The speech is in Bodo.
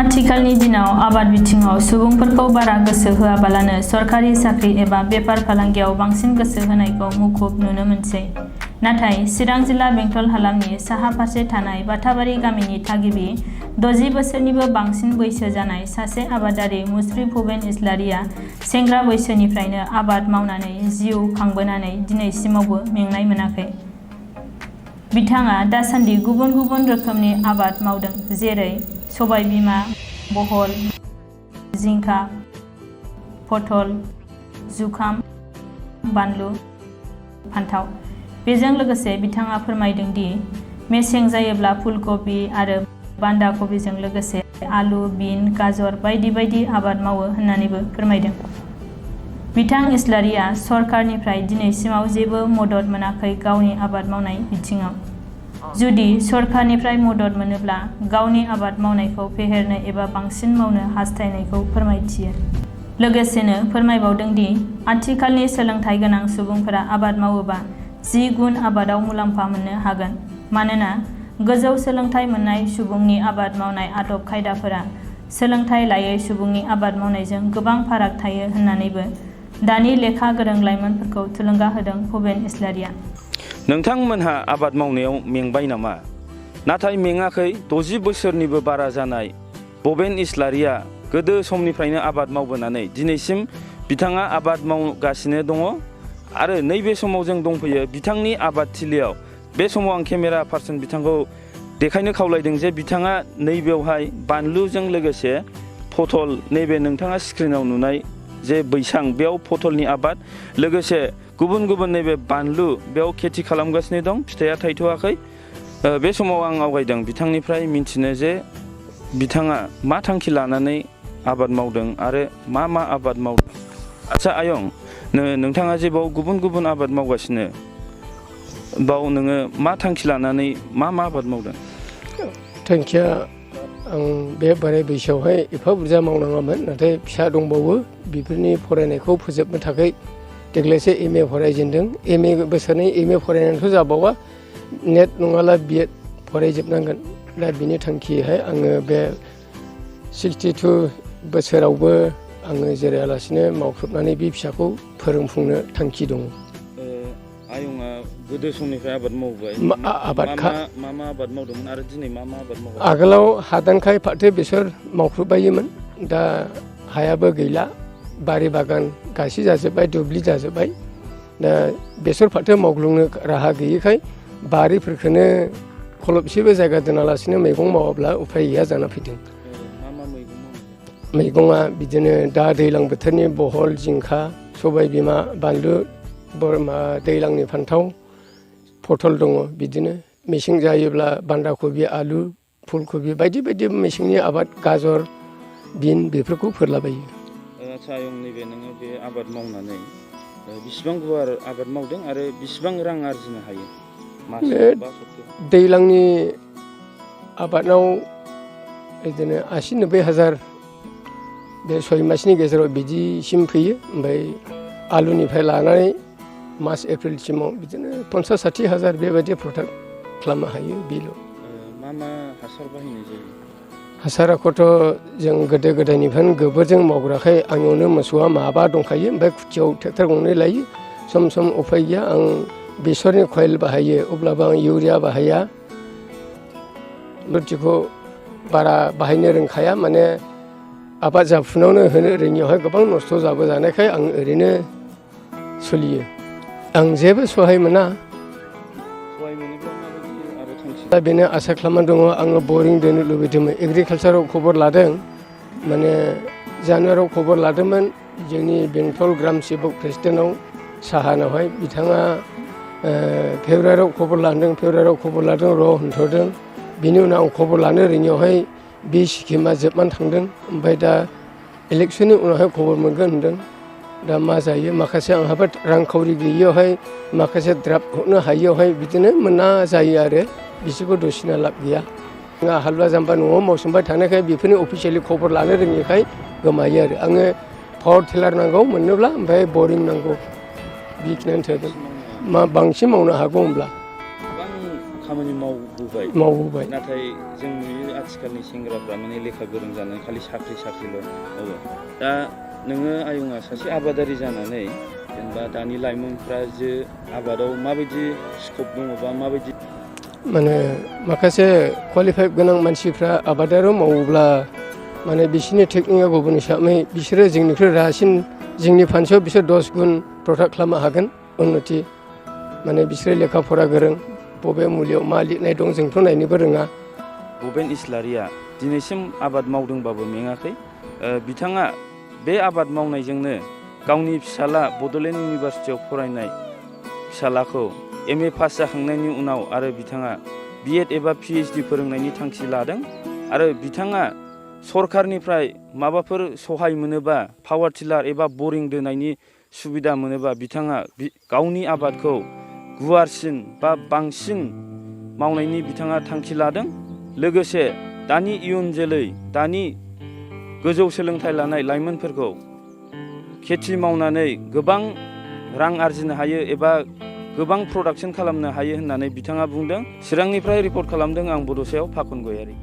आथिखालनि दिनाव आबाद बिथिङाव सुबुंफोरखौ बारा गोसो होआबालानो सरकारि साख्रि एबा बेफार फालांगियाव बांसिन गोसो होनायखौ मुखुब नुनो मोनसै। नाथाय चिरां जिल्ला बेंटल हालामनि साहा फारसे थानाय बाथाबारि गामिनि थागिबि 60 बोसोरनिबो बांसिन बैसो जानाय सासे आबादारि मुस्रि भुपेन इस्लारिया सेंग्रा बैसोनिफ्रायनो आबाद मावनानै जिउ खांबोनानै दिनैसिमावबो मेंनाय मोनाखै। बिथाङा दासान्दि गुबुन गुबुन रोखोमनि आबाद मावदों, जेरै सबायबिमा, बहल, जिंखा, पथल, जुखाम, बानलु, फान्थाव। बेजों लोगोसे बिथाङा फोरमायदों दि मेसें जायोब्ला फुलकबि आरो बान्दा कबिजों लोगोसे आलु, बिन, गाजर बायदि बायदि आबाद मावो होननानैबो फोरमायदों। बिथां इस्लारिया सरकारनिफ्राय दिनैसिमाव जेबो मदद मोनाखै गावनि आबाद मावनाय बिथिङाव। जुदि सरकारनिफ्राय मदद मोनोब्ला गावनि आबाद मावनायखौ फेहेरनो एबा बांसिन मावनो हास्थायनायखौ फोरमायथियो। लोगोसेनो फोरमायबावदों दि आथिखालनि सोलोंथाइ गोनां सुबुंफोरा आबाद मावोबा 10 गुन आबादाव मुलाम्फा मोननो हागोन। मानोना गोजौ सोलोंथाइ मोननाय सुबुंनि आबाद मावनाय आदब खायदाफोरा सोलोंथाइ लायै सुबुंनि आबाद मावनायजों गोबां फाराग थायो होननानैबो दानि लेखा गोरों लाइमोनफोरखौ थुलुंगा होदों भुपेन इस्लारिया। नोंथांमोनहा आबाद मावनायाव मेंबाय नामा? नाथाय मेङाखै। 60 बोसोरनिबो बारा जानाय भुपेन इस्लारिया गोदो समनिफ्रायनो आबाद मावबोनानै दिनैसिम बिथाङा आबाद मावगासिनो दङ आरो नैबे समाव जों दंफैयो बिथांनि आबादथिलियाव। बे समाव आं केमेरा पार्सन बिथांखौ देखायनो खावलायदों जे बिथाङा नैबेयावहाय बानलुजों लोगोसे पथल, नैबे नोंथाङा स्क्रिनाव नुनाय जे बैसां, बेयाव पथलनि आबाद लोगोसे गुबुन गुबुन नैबे बानलु बेयाव खेथि खालामगासिनो दं। फिथाइया थायथ'वाखै। बे समाव आं आवगायदों बिथांनिफ्राय मिन्थिनो जे बिथाङा मा थांखि लानानै आबाद मावदों आरो मा मा आबाद मावदों। आच्छा आयं, नोंथाङा जे बाव गुबुन गुबुन आबाद मावगासिनो, बाव नोङो मा थांखि लानानै मा आबाद मावदों? थांखिया आं बे बोराय बैसोआवहाय एफा बुरजा मावनाङामोन, नाथाय फिसा दंबावो। बेफोरनि फरायनायखौ फोजोबनो थाखाय देग्लायसो MA फरायजेनदों। MA बोसोरनै MA फरायनानैथ' जाबावा, नेट नङाला BEd फरायजोबनांगोन। दा बिनि थांखिहाय आङो बे 62 बोसोरावबो आङो जिरायालासिनो मावख्रुबनानै बे फिसाखौ फोरोंफुंनो थांखि दङ। आयंआ गोदो समनिफ्राय आबाद मावबाय। मा आबाद मावदोंमोन आरो दिनै मा आबाद मावो? आगोलाव हादानखाय फाथो बेसर मावख्रुबबायोमोन। दा हायाबो गैला, बारि बागान गासै जाजोब्बाय, दुब्लि जाजोब्बाय। दा बेसर फाथो मावग्लुंनो राहा गैयैखाय बारिफोरखौनो खलबसेबो जायगा दोनालासिनो मैगं मावाब्ला उफाय गैया जाना फैदों। मा मैगं मावो? मैगङा बिदिनो दा दैज्लां बोथोरनि बहल, जिंखा, सबायबिमा, बानलु, दैज्लांनि फान्थाव, पथल दङ। बिदिनो मेसें जायोब्ला बान्दा कबि, आलु, फुलकबि बायदि बायदि मेसेंनि आबाद, गाजर, बिन बेफोरखौ फोरलाबायो। आच्छा आयं, नैबे नोङो बे आबाद मावनानै बिसिबां गुवार आबाद मावदों आरो बिसिबां रां आरजिनो हायो? दैज्लांनि आबादाव बिदिनो 80-90 हाजार बे 6 मासनि गेजेराव बिदिसिम फैयो। ओमफ्राय आलुनिफ्राय लानानै मार्च एप्रिलसिमाव बिदिनो 50-60 हाजार बेबायदि प्रडाक्ट खालामनो हायो। बेल'। मा हासार बाहायनाय जायो? हासारखौथ' जों गोदो गोदायनिफ्रायनो गोबोरजों मावग्राखाय आंनियावनो मोसौआ माबा दंखायो। ओमफ्राय खुथियाव ट्रेक्टर गंनै लायो। सम सम उफाय गैया आं बेसरनि कयल बाहायो, अब्लाबो आं इउरिया बाहाया। बुरथिखौ बारा बाहायनो रोंखाया, माने आबाद जाफुनायावनो होनो रोङियावहाय गोबां नस्थ' जाबोजानायखाय आं ओरैनो सोलियो। आं जेबो सहाय मोना। दा बेनो आसा खालामनानै दङ। आङो बरिं दोनो लुबैदोंमोन। एग्रिकालसाराव खबर लादों, माने जानुवारियाव खबर लादोंमोन जोंनि बेंटल ग्राम सेबक प्रेसिडेन्टआव साहानावहाय। बिथाङा फेब्रुवारियाव खबर लादों, र' होनथ'दों। बिनि उनाव आं खबर लानो रोङियावहाय बे स्किमा जोबनानै थांदों। ओमफ्राय दा इलेक्सननि उनावहाय खबर मोनगोन होनदों। दा मा जायो, माखासे आंहाबो रांखावरि गैयियावहाय, माखासे द्राफ्ट हरनो हायियावहाय बिदिनो मोना जायो आरो बिसोरखौ दसेनो लाब गैया। आंहा हालुवा जाम्बा न'आव मावसोमबाय थानायखाय बेफोरनि अफिसियेलि खबर लानो रोङिखाय गोमायो आरो। आङो पावार टिलार नांगौ मोननोब्ला, ओमफ्राय बरिं नांगौ, बेखिनियानो थोदों। मा बांसिन मावनो हागौ होनब्ला। खामानि मावबोबाय मावबोबाय नाथाय जों नुयो आथिखालनि सेंग्राफ्रा माने लेखा गोरों जानानै खालि साख्रिल' मावो दा नोङो आयंआ सासे आबादारि जानानै जेनेबा दानि लाइमोनफ्रा जे आबादाव माबायदि स्कप दङ बा माबायदि माने माखासे क्वालिफाइड गोनां मानसिफ्रा आबादारि मावोब्ला माने बिसोरनि टेकनिकआ गुबुन हिसाबै बिसोरो जोंनिख्रुइ रासिन जोंनि फानसेयाव बिसोर 10 गुन प्रडाक्ट खालामनो हागोन उन्नति माने बिसोरो लेखा फरा गोरों बबे मुलियाव मा लिरनाय दं जोंथ' नायनोबो रोङा भुपेन इस्लारिया दिनैसिम आबाद मावदोंबाबो मेङाखै बिथाङा बे आबाद मावनायजोंनो गावनि फिसाला बड'लेण्ड इउनिभार्सिटियाव फरायनाय फिसालाखौ MA पास जाखांनायनि उनाव आरो बिथाङा B.Ed एबा PhD फोरोंनायनि थांखि लादों आरो बिथाङा सरखारनिफ्राय माबाफोर सहाय मोनोबा पावार टिलार एबा बरिं दोनायनि सुबिदा मोनोबा बिथाङा गावनि आबादखौ गुवारसिन बा बांसिन मावनायनि बिथाङा थांखि लादों लोगोसे दानि इयुन जोलै दानि गोजौ सोलोंथाइ लानाय लाइमोनफोरखौ खेथि मावनानै गोबां रां आरजिनो हायो एबा गोबां प्रडाक्सन खालामनो हायो होननानै बिथाङा बुंदों। चिरांनिफ्राय रिपर्ट खालामदों आं बड'सायाव फाखन गयारि।